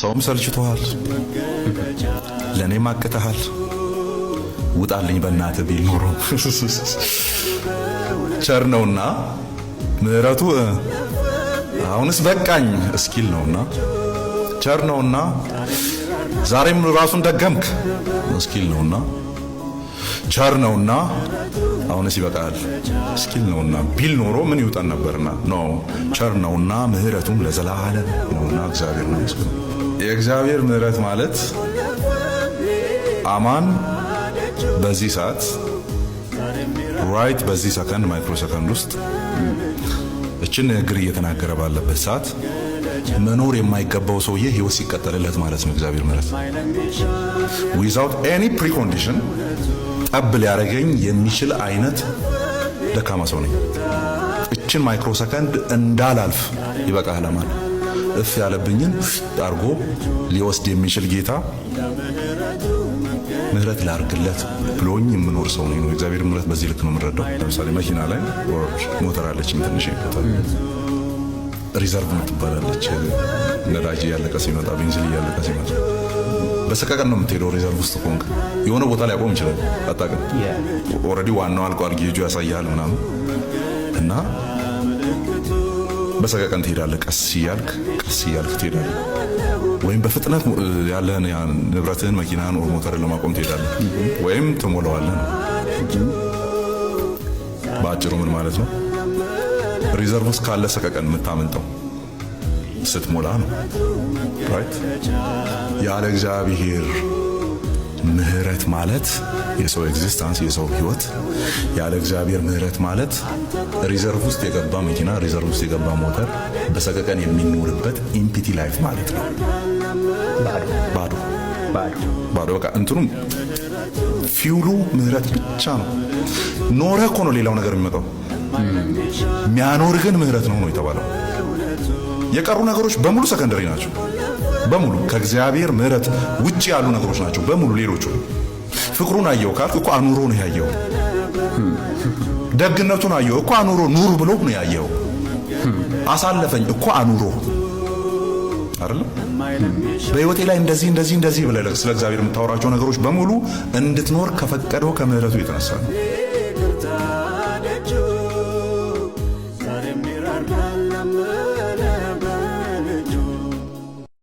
ሰውም ሰልችቶሃል፣ ለእኔም አቅተሃል፣ ውጣልኝ በእናትህ ቢል ኖሮ፣ ቸር ነውና ምሕረቱ አሁንስ በቃኝ እስኪል ነውና፣ ቸር ነውና ዛሬም ራሱን ደገምክ እስኪል ነውና፣ ቸር ነውና አሁንስ ይበቃል እስኪል ነውና ቢል ኖሮ ምን ይውጠን ነበርና? No፣ ቸር ነውና ምሕረቱም ለዘላለም ነውና እግዚአብሔር ነው። የእግዚአብሔር ምሕረት ማለት አማን በዚህ ሰዓት፣ right በዚህ ሰከንድ፣ ማይክሮ ሰከንድ ውስጥ እችን ንግግር እየተናገረ ባለበት ሰዓት መኖር የማይገባው ሰውዬ ህይወት ሲቀጠልለት ማለት ነው። እግዚአብሔር ምሕረት without any precondition ጠብ ሊያደርገኝ የሚችል አይነት ደካማ ሰው ነኝ። እችን ማይክሮ ሰከንድ እንዳላልፍ ይበቃሃል አማን እፍ ያለብኝን አርጎ ሊወስድ የሚችል ጌታ ምህረት ላርግለት ብሎኝ የምኖር ሰው ነኝ ነው። እግዚአብሔር ምህረት በዚህ ልክ ነው የምረዳው። ለምሳሌ መኪና ላይ ሞተር አለችኝ፣ ትንሽ reserve ምትባላለች። ነዳጅ እያለቀ ሲመጣ፣ ቤንዚን እያለቀ ሲመጣ በሰቀቀን ነው የምትሄደው። Reserve ውስጥ ከሆንክ የሆነ ቦታ ላይ ያቆም ይችላል፣ አታውቅም። Already ዋናው አልቋል፣ ጌጁ ያሳያል ምናምን እና በሰቀቀን ትሄዳለህ። ቀስ እያልክ ቀስ እያልክ ትሄዳለህ። ወይም በፍጥነት ያለህን ንብረትህን፣ መኪናህን or ሞተርን ለማቆም ትሄዳለህ፣ ወይም ትሞላዋለህ ነው። በአጭሩ ምን ማለት ነው? Reserve ውስጥ ካለ ሰቀቀን የምታመልጠው ስትሞላ ነው። Right? ያለ እግዚአብሔር ምህረት ማለት የሰው existence፣ የሰው ህይወት ያለ እግዚአብሔር ምህረት ማለት reserve ውስጥ የገባ መኪና፣ reserve ውስጥ የገባ ሞተር፣ በሰቀቀን የሚኖርበት empty life ማለት ነው። ባዶ። ባዶ። ባዶ። በቃ እንትኑም fuel ኡ ምህረት ብቻ ነው። ኖረ እኮ ነው ሌላው ነገር የሚመጣው። የሚያኖር ግን ምህረት ነው ነው የተባለው። የቀሩ ነገሮች በሙሉ secondary ናቸው። በሙሉ ከእግዚአብሔር ምህረት ውጭ ያሉ ነገሮች ናቸው በሙሉ ሌሎቹ። ፍቅሩን አየው ካልክ እኮ አኑሮ ነው ያየው። ደግነቱን አየው እኮ አኑሮ፣ ኑር ብሎ ነው ያየው። አሳለፈኝ እኮ አኑሮ አይደለም። በህይወቴ ላይ እንደዚህ እንደዚህ እንደዚህ ብለህ ስለ እግዚአብሔር የምታወራቸው ነገሮች በሙሉ እንድትኖር ከፈቀደው ከምህረቱ የተነሳ ነው።